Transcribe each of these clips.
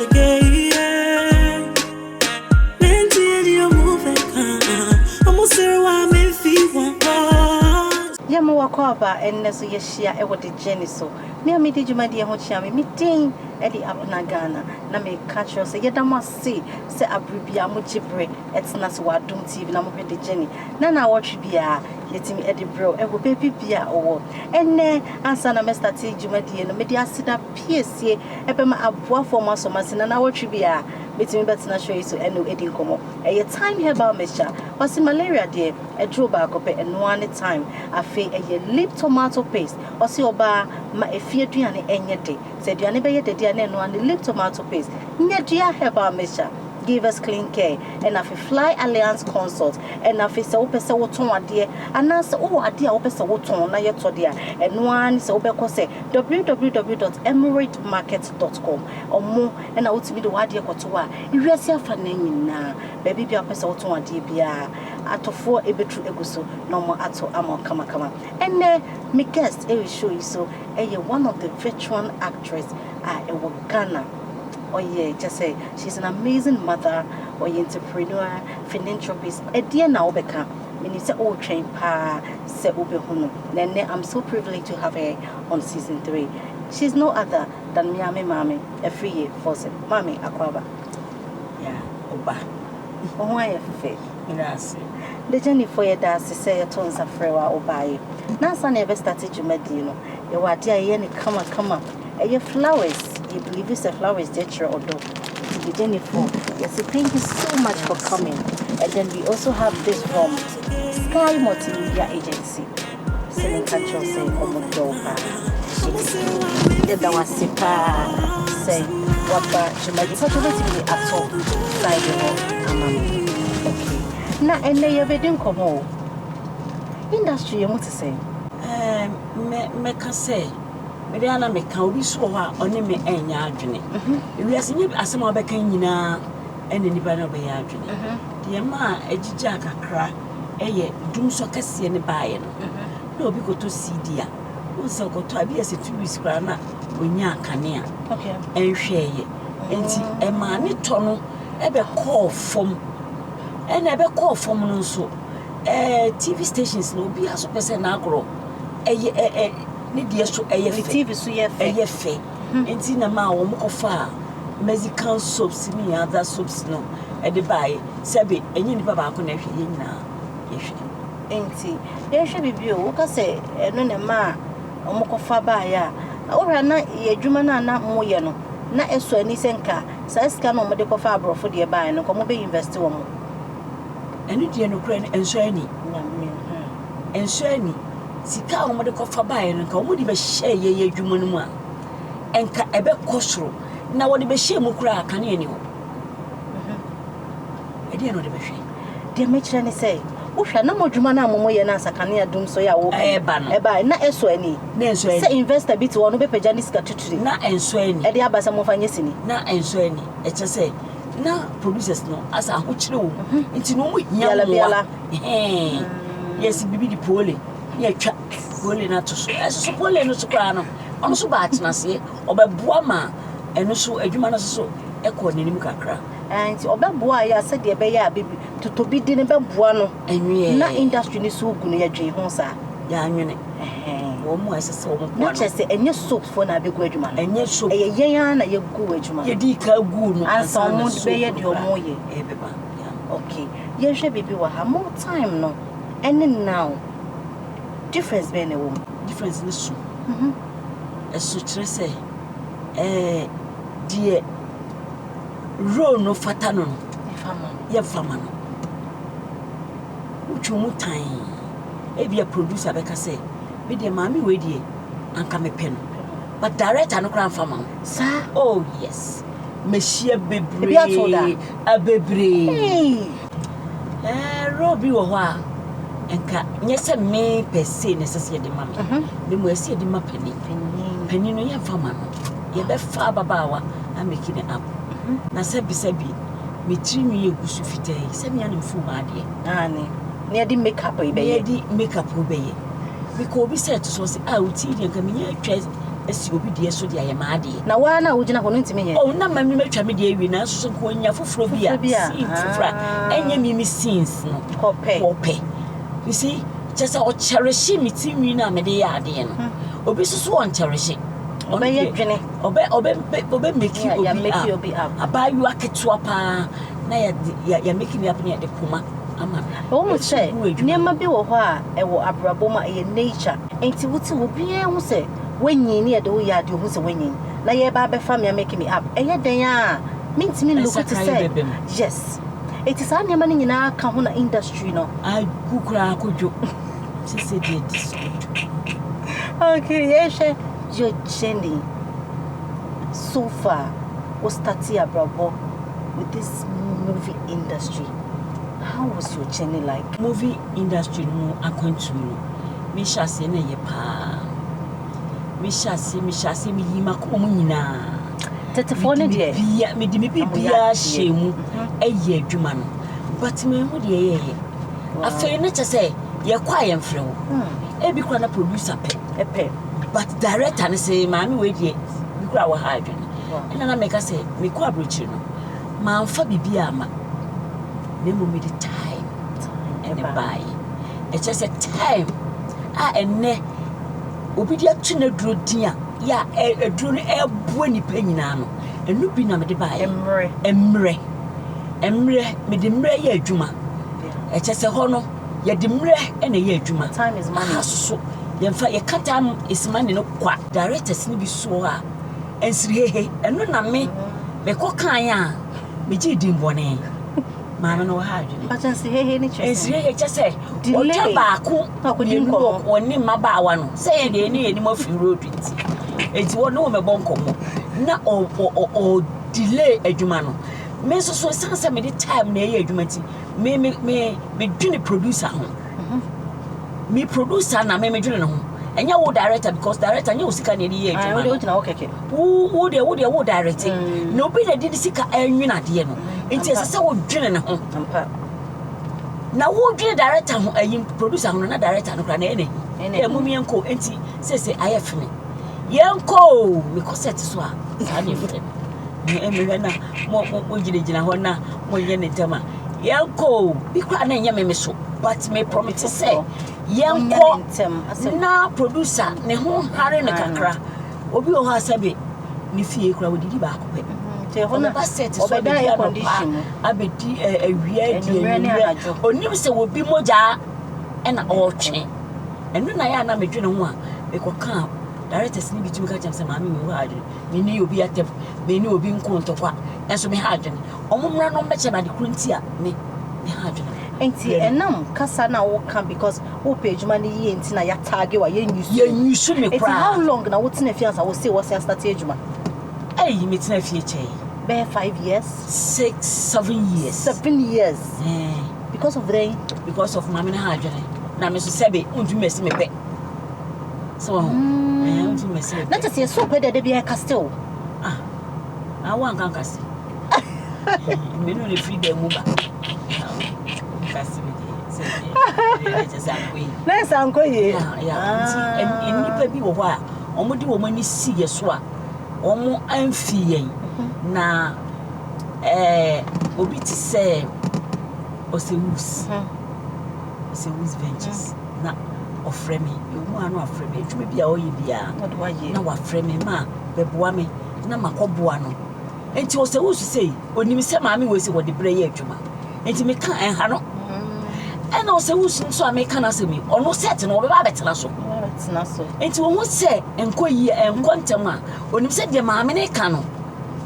Again. Yɛma wakɔ aba. Ɛnnɛ so yɛhyia ɛwɔ The Journey so. Me a medi dwumadeɛ ho kyea me, me din ɛde Abena Ghana, na meka kyerɛ sɛ yɛda mo ase sɛ abere biara mogye berɛ ɛtena so wɔ Adom TV na mohwɛ The Journey na awɔtwe biara yɛtumi ɛde berɛ ɛwɔ baabi bia ɔwɔ. Ɛnnɛ ansa na mɛstart dwumadie no, mede aseda piesie ɛbɛma aboafoɔ mo asɔm ase na awɔtwe biara mɛtumi bɛtena show yi so ɛne ɛdi nkɔmmɔ. Ɛyɛ Time Herbal Mixture. Ɔse malaria deɛ, ɛduro baako pɛ, ɛnoa ne Time. Afei ɛyɛ Lip Tomato Paste. Ɔse ɔbaa ma efie aduane ɛnyɛ de, sɛ aduane bɛyɛ dede a, na ɛnoa ne Lip Tomato Paste. Nyadua Herbal Mixture, Give Us Clean Care, ɛna afei Fly Alliance Consult. Ɛna afei sɛ wopɛ sɛ wotɔn adeɛ anaasɛ wowɔ adeɛ a wopɛ sɛ wotɔn na yɛtɔ deɛ a, ɛno ara ne sɛ wobɛkɔ sɛ www.emiratemarket.com. Ɔmo ɛna wotumi de w'adeɛ kɔto hɔ a, ewiase afa na nyinaa baabi bia wopɛ sɛ wotɔn adeɛ biara, atɔfoɔ ɛbɛturu egu so na ɔmo ato ama wo kamakama. Ɛnɛ me guest ɛwɔ show yi so ɛyɛ one of the veteran actress a ɛwɔ Ghana. Ɔyɛ kyɛ sɛ she's an amazing mother, ɔyɛ entrepreneur, philanthropist. Ɛdeɛ na wobɛka, menim sɛ ɔretwɛn paa sɛ wobɛhu no. Na ɛnɛ I'm so privileged to have her on season 3. She's no other than me maame Afriyie Forson. Maame, akwaaba. Ya, ɔba. Wo ho ayɛ fɛ. Meda ase. The Journey foɔ, yɛda ase sɛ yɛto nsa frɛ wo a wobaeɛ. Na ansa na yɛbɛstart dwumadie no, yɛwɔ adeɛ a yɛyɛ ne kamakama. Ɛyɛ flowers. Yɛ believe sɛ flowers deɛ kyerɛ ɔdɔ. Nti The Journey foɔ, yɛse thank you so much for coming. And then we also have this from Sky Multimedia Agency. Sɛ menka kyerɛ wo sɛ ɔmo dɔ wo paa. Yɛda wo ase paa sɛ waba dwumadi. Patro, wobɛtumi de ato side hɔ ama me. Okay. Na ɛnnɛ yɛbɛdi nkɔmmɔ o. Industry yɛ mu te sɛn? Mɛka sɛ mede ana meka obi so wɔ hɔ a ɔne me ɛnyɛ adwene. Ewiase nyɛ asɛm a wobɛka nyinaa ɛne nipa no ɔbɛyɛ adwene. Deɛ ma a agyigya kakra ɛyɛ dumsɔ kɛseɛ ne baeɛ no, na obi kɔtɔ CD a, wohu sɛ ɔkɔtɔ a, bi yɛ sɛ 2 weeks koraa na ɔnya kanea. Ɛnhwɛɛyɛ nti ɛmaa ne tɔ no ɛbɛkɔɔ fam. Ɛna ɛbɛkɔɔ fam no nso, TV stations no, obiara so pɛ sɛ n'agorɔ ɛyɛ ɛ ɛ ne deɛ so ɛyɛ Ne fɛ. TV so yɛ fɛ. Ɛyɛ fɛ, nti na maa wɔn kɔfa Mexican soaps ne other soaps no ɛde baeɛ. Sɛbi, ɛnyɛ nipa baako na ɛhwɛ, yɛn nyinaa yɛhwɛ. Nti yɛhwɛ biribi o, woka sɛ ɛno na ɛma a ɔmo kɔfa baeɛ a, wohwɛ na yɛ adwuma no a na moyɛ no na ɛsɔ ani sɛ nka saa sika no a ɔmode kɔfa aborɔfo deɛ baeɛ no, nka ɔmo bɛ invest wɔ mo. Ɛno deɛ, nokorɛ no, ɛnsɔ ani. Nyame. Ɛnsɔ ani. Sika a wɔde kɔfa baeɛ no, nka wɔde bɛhyɛ yɛyɛ adwuma no mu a, ɛnka ɛbɛkɔ soro. Na wɔde bɛhyɛ mu koraa, kanea ni hɔ. Ɛdeɛ na wɔde bɛhwɛ? Deɛ mekyerɛ ne sɛ wohwɛ na mo adwuma no a momoyɛ no ansa kanea dum so yɛ a woka yi, Ɛɛba no. Ɛbaeɛ na ɛsɔ ani Na ɛnsɔ sɛ ani. Investor bi te hɔ no bɛpagya ne sika tuturi Na ɛnsɔ ani. Ɛde aba sɛ momfa nyɛ sini. Na ɛnsɔ ani. Ɛkyɛ sɛ na producers no asa ahokyere wɔ mu, nti na wɔn hia Biala, mmoa. biala. Hɛn yɛsi bibi de pole ne yɛtwa pole no ato so. Ɛso so pole no so koraa no, ɔno nso ba atenaseɛ, ɔbɛboa ma ɛno so adwuma no so ɛkɔ n'anim kakra. Nti ɔbɛboa yɛ a, sɛdeɛ ɛbɛyɛ a bibi totɔ bi di no bɛboa no. Ɛnweɛ. Na industry no so gu no, yɛdwen ho saa. Yɛanwene. Ɛhɛn. Wɔn mu a ɛsɛ sɛ wɔn Na boa no. Kyerɛ sɛ ɛnyɛ soap foɔ na abɛgu adwuma no. Ɛnyɛ soap. Ɛyɛ yɛn ara na yɛgu adwuma no. Yɛdi ka gu no. Ansa na ɔmo soap bɛyɛ no deɛ koraa ɔmo yɛ. ɛbɛba, yeah. Okay, yɛnhwɛ biribi wɔ ha. Mo time no ɛne now, difference bɛn na ɛwɔ mu? Difference no so. Ɛso kyerɛ sɛ deɛ role no fata no, Ɛfa ma no. Yɛmfa ma no. Wotwe mu tan, ebia producer bɛka sɛ, me deɛ, maame wei deɛ anka mepɛ no, but director no koraa mfa ma wo. Saa? Oh yes, mehyia bebree. Ebi ato da? A bebree. Hey. Role bi wɔ hɔ a, nka nyɛ sɛ me pɛ sei na ɛsɛ sɛ yɛde ma me, na mmom ɛsɛ yɛde ma panin. Panin. Panin no, yɛmfa ma no, yɛbɛfa ababaawa amake ne up. Na sɛbisɛbi, me tirinwi yɛ gu so fitaa yi, sɛ mea ne mfum adeɛ. Ane. Na yɛde makeup yi na bɛyɛ. Yɛde makeup bɛyɛ. Mekɔ obi sɛ ɛto so, ɔsɛ a wo tiri deɛ, nka menya atwa. Asi obi deɛ so de ayɛ m'adeɛ. Na wo ara na wogyina hɔ no ntumi nyɛ. Oh, na ma me matwa me deɛ awie nanso so nka ɔnya foforɔ bi a, scene foforɔ a ɛnyɛ me me scenes no. Kɔpɛ. Kɔpɛ. You see, kyɛ sɛ ɔkyɛrehye me ti nwi no a mede yɛ adeɛ no. Obi nso so ɔnkyɛrehye. Ɔbɛyɛ dwene. Ɔbɛ ɔbɛ ɔbɛ make obi up. Abaayewa ketewa paa na yɛ yɛ make me up na yɛde poma ama no. Ɛwɔ mu sɛ nneɛma bi wɔ hɔ a ɛwɔ abrabɔ mu a ɛyɛ nature. Enti wote hɔ obiara hu sɛ woanyin ne yɛde wo yɛ adeɛ ohu sɛ woanyin na yɛreba abɛfa me amake me up ɛyɛ dɛn a mentumi nlook te sɛ yes enti saa nneɛma no nyinaa ka ho na industry no. Agu koraa kodwo sese deɛ dis good. Okay yɛhwɛ your journey so far wo startee abrabɔ with this movie industry how was your journey like? Movie industry no mu akwantuo no me hyɛ aseɛ na ɛyɛ paa me hyɛ aseɛ me hyɛ aseɛ me yii m'akoma mu nyinaa tetefoɔ no deɛ bia me de me biribiara hyɛ mu ɛyɛ adwuma no but manhu deɛ ɛyɛɛyɛ afei ne kyɛ sɛ yɛkɔ a yɛmfrɛ wo ebi kora na producer pɛ ɛpɛ but director no sɛ maame wei deɛ bi kora wɔ ha adwene ɛna na meka sɛ mekɔ aburokyire no mamfa biribi ama na mmom mede time ɛne baeɛ ɛkyɛ sɛ time a ɛnnɛ obi de ato n'aduro din a yɛ a aduro no ɛreboa nnipa nyinaa no ɛno bi na mede baeɛ mmerɛ mmerɛ mmerɛ mede mmerɛ yɛ adwuma ɛkyɛ sɛ hɔ no yɛde mmerɛ ɛna ɛyɛ adwuma time is money aha soso yɛmfa yɛka time is money no kwa directors no bi soɔ a nsirihehe ɛno na me mekɔ kan a megye din bɔne maame no wɔ ha adwene Pakyɛ nsirihehe ne kyerɛ sɛ nsirihehe kyɛ sɛ ɔtwa baako mmienu wɔne mmabaawa no sɛ yɛn deɛ ne yɛn anim afi road nti eti wɔne wɔn bɛbɔ nkɔmmɔ na ɔ ɔ ɔ delay adwuma no me nso so esan sɛ mede time na ɛyɛ adwuma nti me me me me dwene producer ho me producer na me me dwene ne ho ɛnyɛ wo director because director nyɛ wo sika na ɛde yɛ adwuma no wogyina hɔ kɛkɛ wo wo deɛ wo deɛ wo direct na obi na de ne sika ɛnwene adeɛ no nti ɛsɛ sɛ wodwene ne ho na wodwene director ho ayi producer ho no na director no kora na ɛyɛ n'ahi ɛ mu yɛnkɔ nti sese ayɛ fene yɛnkɔ o mekɔ set so a saa ne ɛfrɛ me mehwɛ na mo mo gyinagyina hɔ na monyɛ ne ntɛm a yɛnkɔ o bi koraa na ɛnyɛ me me so but me promise sɛ yɛnkɔ na producer ne ho hare no kakra obi wɔ hɔ a sɛbe ne fie kora wɔdidi baako pɛ ɔbɛba set so abɛdi anɔpa abɛdi awia adi anwummerɛ onim sɛ wɔbi mogyaa ɛna ɔretwe ɛno na yɛ a na medwene ho a mekɔka directors no bi tumi ka kyerɛ me sɛ maame wei wɔ adwene menni obi atɛm menni obi nko ntɔkwa ɛnso meha adwene ɔmo mmra no mbɛkyɛ me ade koro nti a me meha adwene. Nti ɛnam kasa na woka because wopɛ adwuma no yie nti na yɛataage wa yɛnyi so yɛnyi so me nti koraa how long na wotena fie ansa wo se wɔse astart adwuma? Ɛyi metena fie kyɛe bɛyɛ 5 years? 6, 7 years. 7 years? Eh. Because of dɛn? Because of maame no ha adwene na me so sɛbe wontumi mɛsi me pɛ sɛ wɔ ho wontumi mɛsi me Na pɛ. kyɛ sɛ yɛsɛ wopɛ deɛ da biara ka still. Ah, na wo anka nkase menu ne firi dan mu ba nkase me deɛ sɛ deɛ kyɛ sɛ ankɔ yi. Na ɛsɛ ankɔ yie. Ya nti nnipa bi wɔ hɔ a wɔde wɔn ani si yɛ so a wɔn amfi yɛn na obi te sɛ Osewus Osewus Ventures na ɔfrɛ me ɛwɔ mu a na wafrɛ me adwuma bi a ɔyɛ biara na wafrɛ me ma bɛboa me na makɔboa no nti Osewus sei onim sɛ maame wei sɛ wɔde berɛ yɛ adwuma nti meka ɛnha no ɛna Osewus nso a meka no asɛm yi ɔno set no wɔbɛba abɛtena so nti wɔn sɛ nkɔ yie nkɔ ntɛm a onim sɛ deɛ maame ne ka no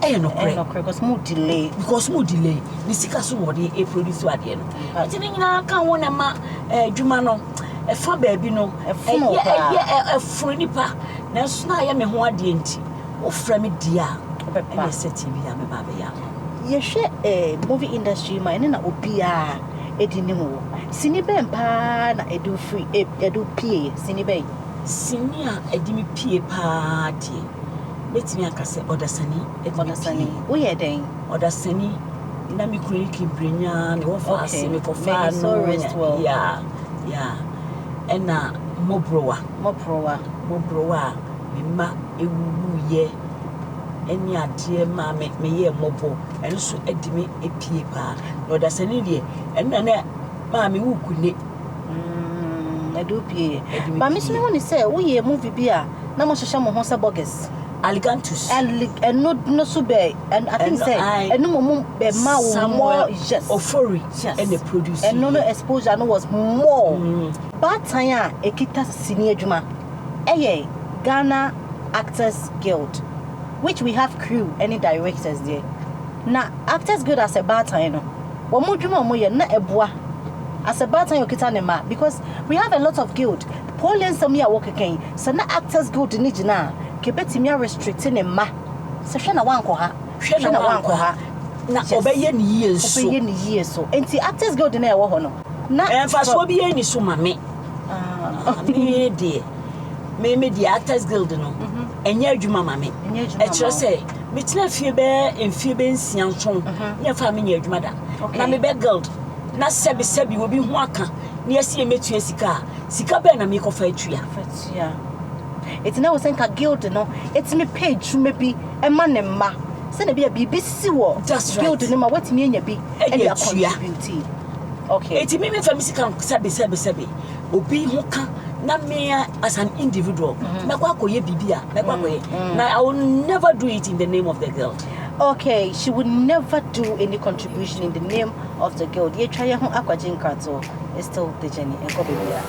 ɛyɛ nokorɛ. Because mo delay. Because mo delay ne sika so wɔde eproduce adeɛ no nti ne nyinaa ka ho na ma adwuma no ɛfa baabi no ɛyɛ ɛyɛ ɛforo nipa nanso na ayɛ me ho adeɛ nti wofrɛ me deɛ a ɛna ɛsɛ tv a mɛba abɛyɛ ama. Yɛhwɛ movie industry ma ɛne na obiara ɛdi ne ho sini bɛn paa na ɛde firi ɛde pie sini bɛn? Sini a ɛde me pie paa deɛ mɛtumi aka sɛ Ɔdasani ɛde me Ɔdasani pie. Woyɛ dɛn? Ɔdasani na me kunu ne Kimbrenya ne wɔfa ase mekɔfaa no ya ya ɛna Mmɔborɔwa. Mmɔborɔwa. Mmɔborɔwa a Me mma wuwuiɛ ne adeɛ maa me meyɛɛ mmɔbɔ. Ɛno nso de me pie paa. Na ɔdasani deɛ, ɛno na na maa me wo kune. Ɛde wo pie yɛ. Ba me nso mehu ne sɛ woyɛ movie bi a na mohyehyɛ mo ho sɛ bogus. Aligantus. Ɛno no so bɛ, I think sɛ ɛno mmom bɛma wo more, yes. Ofori ɛna produce. Ɛno no exposure no was more. Baatan a ɛkita sini adwuma ɛyɛ Ghana Actors Guild, which we have crew ɛne directors deɛ. Na Actors Guild as a baatan no, wɔn adwuma a wɔyɛ no na ɛboa as a baatan a ɔkita ne mma, because we have a lot of guild. Paul nsɛm yi a wɔkeka yi, sɛ na Actors Guild ne gyina a, kɛbɛtumi arestrict ne mma sɛ hwɛ na wankɔ ha, hwɛ na wankɔ ha, na ɔbɛyɛ ne yie nso. Ɔbɛyɛ ne yie so. Nti Actors Guild na ɛwɔ hɔ no na mfasoɔ bi yɛ ni so ma me. Me deɛ, me deɛ, Actors Guild no ɛnyɛ adwuma ma me. Ɛkyerɛ sɛ metena fie bɛɛ mfie bɛɛ 6 7 ne ɛfa menyɛ adwuma da na mebɛ guild na sɛbi sɛbi obi ho aka ne yɛsi yɛ mɛtua sika a, sika bɛɛ na mekɔfa atua. Ɛti na wɔ sɛ nka guild no ɛtumi pɛ adwuma bi ɛma ne mma sɛne bi a biribi si wɔ guild no ma woatumi anya bi ɛde acontribute. Okay. Eti mi mefa mi sika sɛbi sɛbi sɛbi obi ho ka na me as an individual mɛkɔ akɔyɛ biribi a mɛkɔ akɔyɛ na I will never do it in the name of the guild. Okay, she would never do any contribution in the name of the guild. Yɛtwa yɛn ho akwagye nkratoɔ. It's still The Journey. Nkɔ baabi a.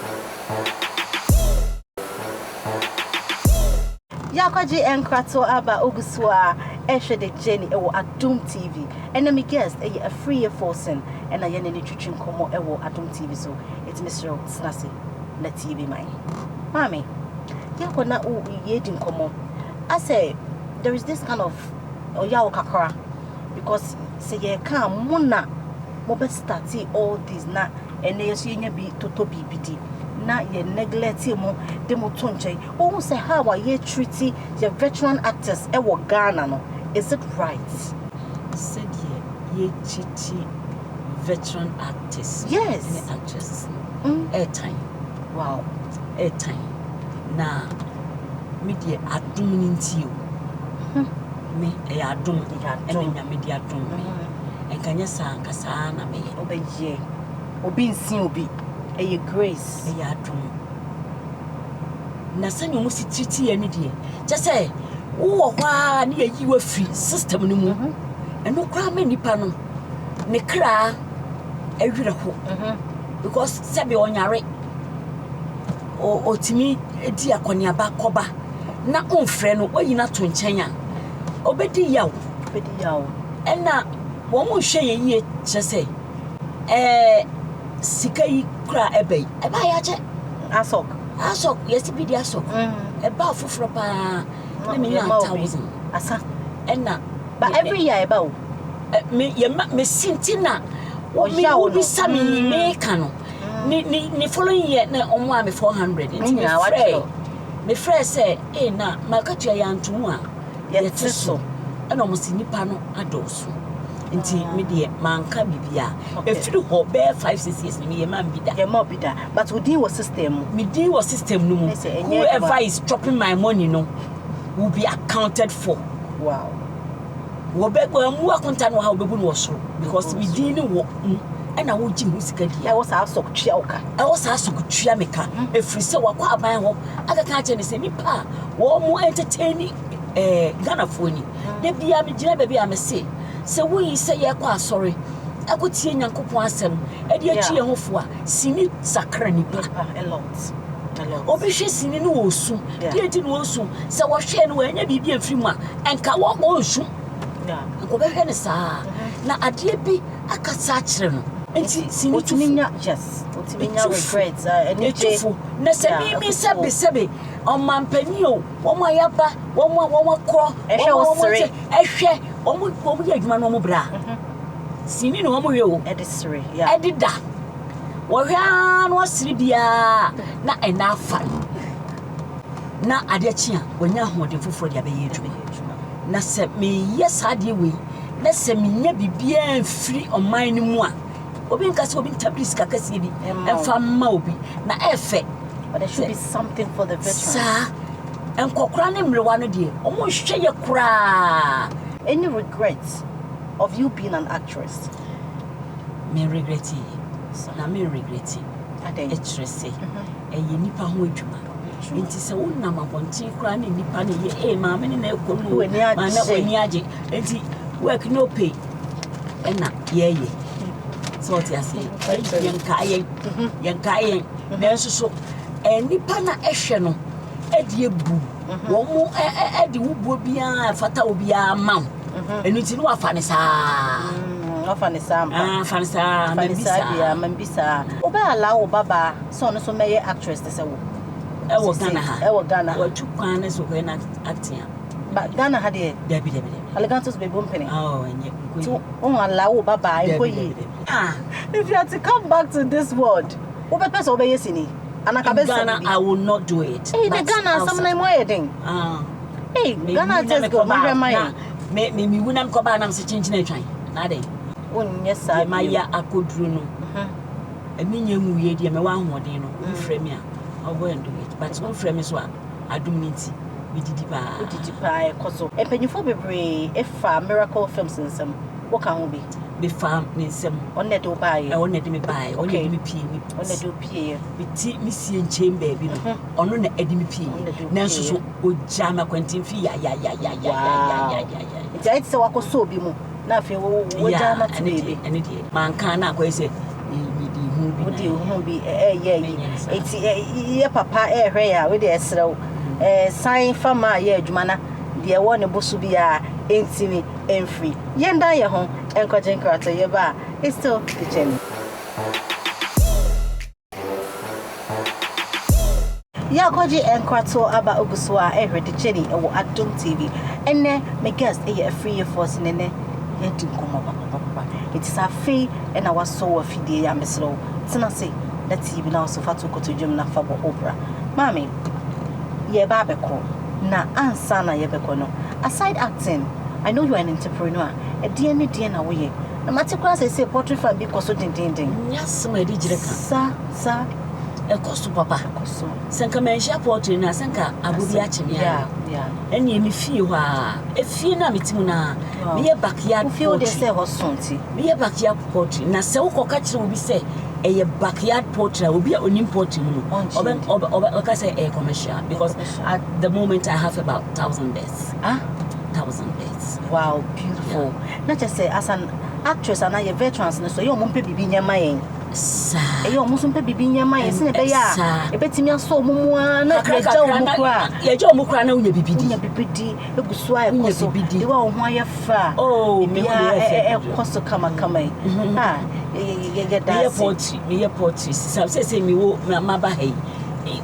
Yɛakwagye nkratoɔ aba, ogu so a ɛhwɛ The Journey ɛwɔ Adom TV. Ɛna me guest ɛyɛ Afriyie Forson, ɛna yɛne ne twitwi nkɔmmɔ ɛwɔ Adom TV so. Ɛti mesrɛ wo, tena ase na tie bi man. Maame, yɛakɔ na yɛdi nkɔmmɔ. Asɛ there is this kind of ɔyaw kakra because sɛ yɛka a, mo na mobɛ start all this na ɛnɛ yɛ so yɛnya bi totɔ biribi di na yɛ neglect mo de mo to nkyɛn. Wohu sɛ how a yɛtreat yɛ veteran actors ɛwɔ Ghana no, is it right? Sɛdeɛ yɛtreat veteran actors ne actresses no, ɛɛtan. Ɛɛtan. Na me deɛ, adom no nti o, me ɛyɛ adom ɛna Nyame de adom me. Ɛnka nyɛ saa, nka saa na meyɛ. Wobɛyɛ obi nsi obi, ɛyɛ grace. Ɛyɛ adom. Na sɛnea ɔmo si treat yɛ no deɛ, kyɛ sɛ wowɔ hɔ a ne yɛyi wo afiri system no mu, ɛno koraa ma nipa no ne kra ɛwerɛ ho, because sɛbi ɔnyare, ɔtumi di akɔneaba kɔba na ɔmfrɛ no, wayi no ato nkyɛn a, ɔbɛdi yaw. Bɛdi yaw. Ɛna wɔn mo nhwɛ yɛ yie, kyerɛ sɛ sika yi kora ɛbɛ yi, ɛbaa yɛ akyɛ. Asɔk. Asɔk yɛsi bi di asɔk. Ɛbaa foforɔ paa na mi nya 1,000. Asa. Ɛna. But every year ɛba o. Me yɛ ma me si nti na me wobisa me, me ka no ne following year na ɔmo a me 400, nti me frɛ sɛ ee na makatua yɛ antomu a yɛte so, ɛna ɔmo si nipa no adɔɔso, nti me deɛ manka biribiara. Efiri hɔ bɛyɛ 5, 6 years ni me yɛ man bi da. Yɛ ma bi da, but wo din wɔ system mu. Me din wɔ system no mu. Whoever is chopping my money no will be accounted for. Wɔbɛ wɔn mu akonta no wɔ ha, wɔbɛbu no wɔ soro, because me din no wɔ mu ɛna wogye ho sika di. Ɛwɔ saa asɔk tua wo ka. Ɛwɔ saa asɔk tua me ka, efiri sɛ wakɔ aban hɔ akaka akyerɛ ne sɛ nipa a wɔn mo entertain Ghanafoɔ ni de bia me gyina baabi a me se sɛ woyi sɛ yɛkɔ asɔre ɛkɔ tie Nyankopɔn asɛm ɛde akyi yɛn ho fo a, sini sakra nipa. Obi hwɛ sini no wɔ su deɛ nti na wɔsu sɛ wɔhwɛ no wɔanya biribi amfiri mu a, ɛnka wɔn wɔnsu nka wɔbɛhwɛ no saa na adeɛ bi akasa akyerɛ no. Nti sini tufo etufo na sɛ mimi sɛbi sɛbi ɔmanpanyin o, wɔn a yaba, wɔn a wɔn akɔ, wɔn a wɔn ɛhwɛ wɔn, wɔn yɛ adwuma no, wɔn bra sini na wɔn hwɛ o. Ɛde sere. Ɛde da wɔhwɛ ara na wɔsere biara na ɛna afa no na adeɛ kye a, wɔnya ahoɔden foforɔ de abɛyɛ adwuma. Na sɛ meyɛ saa adeɛ wei na sɛ menya biribiara mfiri ɔman no mu a, obi nka sɛ obi ntabiri sika kɛseɛ bi ɛmfa mma obi na ɛfɛ. But there should be something for the veterans. Saa. Nkɔkora ne mmerewa no deɛ, wɔn nhwɛ yɛ koraa. Any regret of you being an actress? Me regret yi, na me regret. Adɛn? Ɛkyerɛ sɛ ɛyɛ nipa ho adwuma. Nti sɛ wonam abɔnten koraa ne nipa no yɛ, ee, maame ne na ɛkɔ no, W'ani agye. Maame w'ani agye. Nti work no pay ɛna yɛyɛ. Sɛ ɔte aseɛ, yɛnkaa yɛn, yɛnkaa yɛn. Nanso so nipa na ɛhwɛ no ɛde ebu wɔn mo ɛ ɛ ɛde wubuo biara ɛfata obiara ma wo. Ɛnu ti no wafa ne saa. Wafa ne saa mpa. Ah, fa ne saa. Fa ne mambi saa saa. bia, mambi saa. Wobɛ allow wo babaa sɛ ɔno nso mɛyɛ actress te sɛ wo? Ɛwɔ Sisi, Ghana ha. Ɛwɔ Ghana ha. Watu kwan ne so kɔyɛ na acting a. Ba Ghana ha deɛ, Dabi, dabi, dabi. Alegantos baby mpene. Oh, ɛnyɛ nkɔ Nti yi. wo allow wo babaa Dabi, nkɔ yie. dabi, dabi. Ah, If you are to come back to this world, wobɛpɛ sɛ wobɛyɛ sini? Anaa in bɛsɛ Ghana, bibi? I will not do it. Hey, the But Ghana asɛm outside- na mu ayɛ den. Ah. Hey, Me Ghana wu na artist go, mekɔba mahwɛ ma na yɛn. me wu na mekɔba na mesɛ kyenkyene atwan. Na adɛn? Wonyɛ saa Deɛ mayɛ akɔduru no. Ɛmi nyɛ nwuiɛ deɛ mɛwɔ ahoɔden no. Obi frɛ me a, I'll go and do it. But womfrɛ me so a, adom no nti, medidi paa. Wodidi paa, ɛkɔ so. Mpanyinfoɔ bebree ɛfa Miracle Films nsɛm. Woka ho bi? Mefa ne nsɛm. Ɔno na ɛde wo baayɛ? Ɛwɔ na ɛde me baeɛ. Ɔno na ɛde me pie. Me Ɔno na ɛde wo pieɛ? Me ti me sie nkyɛn baabi no, ɔno na ɛde me pie. Ɔno na ɛde wo Nanso pie. so ogya me akwantemfi yayayayayayayayaya. Nti ayɛ te sɛ wakɔsɔ obi mu na afei wogya no to ɛne baabi. deɛ, ɛne deɛ manka na akɔyɛ sɛ mede hu bi na Wode wo ho bi ɛyɛ yi. Menyɛ ne saa. Nti yɛ papa ɛɛhwɛ yɛ a, wode ɛserɛ wo san fa ma a yɛ adwuma na deɛ ɛwɔ ne bo so biara ɛntimi ɛmfiri. Yɛndan yɛ ho ɛnkɔgye nkrato, yɛba a, it's still the journey. Yɛakɔgye nkratoɔ aba, ogu so a ɛhwɛ The Journey ɛwɔ Adom TV. Ɛnɛ me guest ɛyɛ Afriyie Forson. Ɛnɛ yɛdi nkɔmmɔ papapapa. Nti sɛ afei ɛna wasɔ wɔ afidie yɛ a, mesrɛ wo, tena ase na TV na wɔso fa to kotodwom na fa bɔ opera. Maame, yɛba abɛkɔ na ansa na yɛbɛkɔ no, aside acting, I know you are an entrepreneur. Ɛdeɛn ne deɛn na woyɛ? Na mate koraa sɛ poultry farm bi kɔ so dendenden. Nyɛ asɛm a yɛde gyere ka. Sa sa. Ɛkɔ so papa. Kɔ so. Sɛ nka manhyia poultry no a, sɛ nka abo bi akye me a. Ɛneɛ me fie hɔ a, efie no a mete mu no a, meyɛ backyard Wofie wo deɛ poultry. sɛ ɛhɔ so nti. Meyɛ backyard poultry na sɛ wokɔka kyerɛ obi sɛ ɛyɛ backyard poultry a, obi a onim poultry mu no, Ɔngye ɔbɛ ndi. ɔbɛ ɔbɛka sɛ ɛyɛ commercial because Commercial. at the moment I have about 1,000 birds. Ah. 1,000 birds. Wow, beautiful. Na kyerɛ sɛ as an actress anaa yɛ veterans no so, ɛyɛ ɔmo mpɛ biribi nyɛ ma yɛn. Saa. Ɛyɛ ɔmo nso mpɛ biribi nyɛ ma yɛn sɛnea ɛbɛyɛ a Saa. ɛbɛtumi asɔ ɔmo mu ara na Kakra yɛgya kakra ɔmo na koraa. Yɛgya ɔmo koraa na wonya bibi di. Wonya biribi di egu so a ɛkɔ Wonya so. biribi di. Ewa wo ho ayɛ fɛ a. Oh, me ho biribiara yɛ fɛ. ɛkɔ so kamakama yi. Ah, yɛda Meyɛ ase. poultry, meyɛ poultry sisa sɛ mewɔ maba ha yi,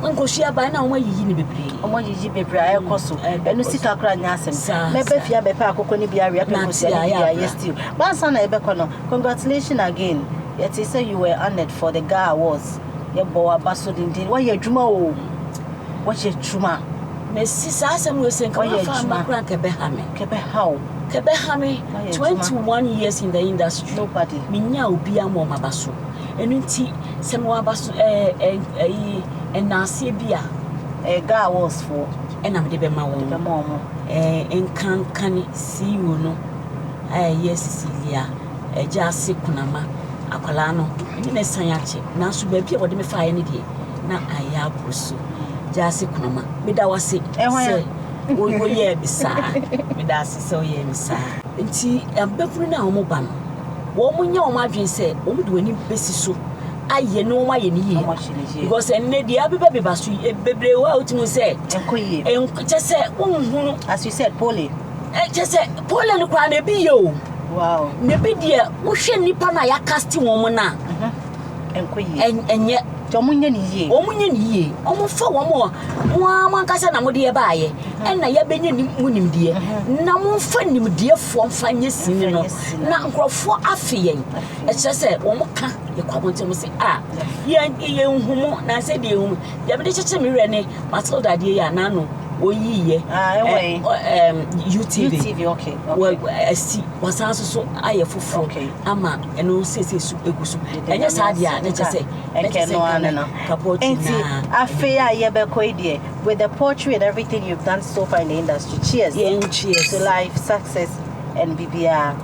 nkosua ba na wɔn ayiyi no bebree. Ɔmo ayiyi bebree a ɛkɔ so. Ɛbɛkɔ Ɛno so. sika koraa nyɛ asɛm. Saa, Mɛbɛ saa. fie abɛpɛ akokɔ ne bi awe apɛ Na nkosua ate ne a, bi ɛyɛ ayɛ abra. stew. Bansa na yɛbɛkɔ no, congratulations again. Yɛte sɛ you were honoured for the GAA Awards. Yɛbɔ waba so denden. Woayɛ adwuma o, woayɛ adwuma. Mesi saa asɛm wei sɛ nka Ɔyɛ wafa ama adwuma. koraa nkɛbɛha me. Kɛbɛha wo. Kɛbɛha me. Ɔyɛ adwuma. 21 years in the industry. Nobody. Menya obi ama ɔma ba so. Ɛno nti sɛ mewɔ aba so ɛyi ɛnaaseɛ bi a, GAA Awards foɔ. Ɛna mede bɛma wɔn. Bɛma ɔmo. Nkanka ne CEO no a ɛyɛ Cecilia Agya ase Kunama. Akwadaa no ɛne ne san akyɛ, nanso baabi a wɔde me faeɛ no deɛ na ayɛ aboro so. Gya ase Kunama, meda wo ase Ɛhwan a? sɛ woyɛɛ me saa. Meda ase sɛ woyɛɛ me saa. Nti ababunu no a wɔn ba no, wɔn nyɛ wɔn adwene sɛ wɔn de wɔn ani bɛsi so ayɛ ne wɔn ayɛ ne yie. Wɔn ahyɛ ne yie. Because ɛnnɛ deɛ abeba beba so yi, bebree wɔ a wotumi sɛ ɛnkɔ yie. Kyɛ sɛ wonhunu. As you said, pole. Kyɛ sɛ pole no koraa na ebi yɛ o. Na ebi deɛ, wohwɛ nnipa no a yɛakasti wɔn mu no a, ɛnkɔ yie. Ɛnyɛ. Nti ɔmo nyɛ ne yie. Wɔn nyɛ ne yie. Wɔn fa wɔn a mo ara mo ankasa na mo de yɛ baayɛ, ɛna yɛbɛnya nim mo nimdeɛ na mo nfa nimdeɛfoɔ nfa nyɛ sini no Nfa nyɛ sini. na nkurɔfoɔ afe yɛn. Ɛkyerɛ sɛ wɔn ka yɛkɔ abɔnten, wɔn sɛ a yɛn yɛn hu mo na sɛ deɛ yɛn hu mo deɛ mede kyekyere me werɛ ne Matilda adeɛ yi a n'ano. Oyiiɛ. Ah, ɛwɔ he? UTV. UTV, okay, okay. Wɔ asi, wasan nso so ayɛ foforɔ Okay. ama ɛno seesei so egu so. Yɛda Ɛnyɛ Nyame saa deɛ a, ase. na kyerɛ sɛ, na Nka kyerɛ sɛ ɛno ara ne nka no. nka poultry Enti naa. afei a yɛbɛkɔ yi deɛ, with the poultry and everything you've done so far in the industry, cheers. Yɛn cheers. To life, success and biribiara.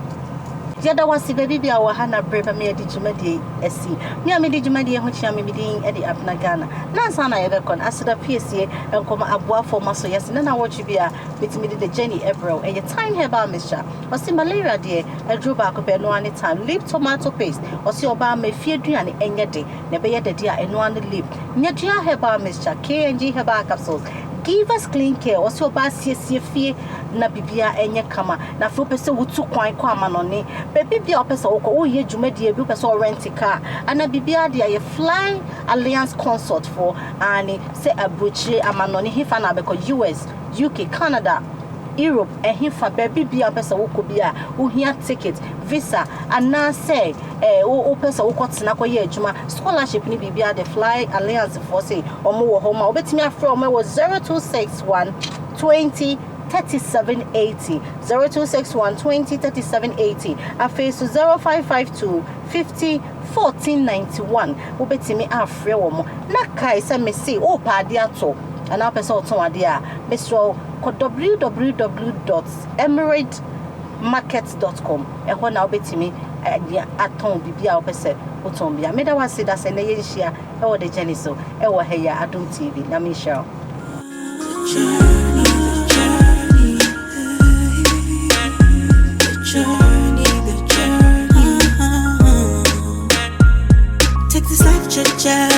Yɛda wo ase baabi bia wɔ ha na berɛ bɛma yɛde dwumadie yi asi. Me a medi dwumadie ho kyea me, me din de Abena Ghana. Na ansa na yɛbɛkɔ no, aseda piesie nkɔma aboafoɔ ma so yɛse na nawɔtwe bi a metumi de The Journey brɛ wo. Ɛyɛ Thyme Herbal Mixture. Ɔse malaria deɛ aduro baako pɛ ɛno ara ne Thyme. Leap Tomato Paste. Ɔse ɔbaa ma efie aduane ɛnyɛ de na ɛbɛyɛ dɛ deɛ a ɛno ara ne Leap. Nyadua Herbal Mixture, KNG Herbal Capsules. Givers Clean Care. Ɔse ɔbaa siesie fie na biribiara ɛnyɛ kama. Na afei wopɛ sɛ wotu kwan kɔ amanɔne, baabi biara a wopɛ sɛ wokɔ, woreyɛ dwumadie bi, wopɛ sɛ wo rent car anaa biribiara de a, yɛ Fly Alliance Consult foɔ, aane, sɛ aburokyire, amanɔne, hefa na wobɛkɔ, US, UK, Canada, Europe, ɛhefa, baabi biara a wopɛ sɛ wokɔ biara, wohia ticket, visa, anaasɛ eh, wopɛ sɛ wokɔtena kɔyɛ adwuma, scholarship ne biribiara de, Fly Alliance foɔ se wɔn wɔ hɔ ma wobɛtumi afrɛ wɔn wɔ 0261 20 3780, 0261 20 3780, afei nso 0552 50 1491 wobɛtumi afrɛ wɔn. Na kae sɛ mese wopɛ adeɛ atɔ anaa wopɛ sɛ wotɔn adeɛ a, mesrɛ wo kɔ www.emeridmarket.com, ɛhɔ na wobɛtumi de atɔn biribi a wopɛ sɛ wotɔn bia. Meda wo ase da sɛ nnɛ yɛnhyia ɛwɔ The Journey so ɛwɔ ha yi a Adom TV. Nyame nhyira wo.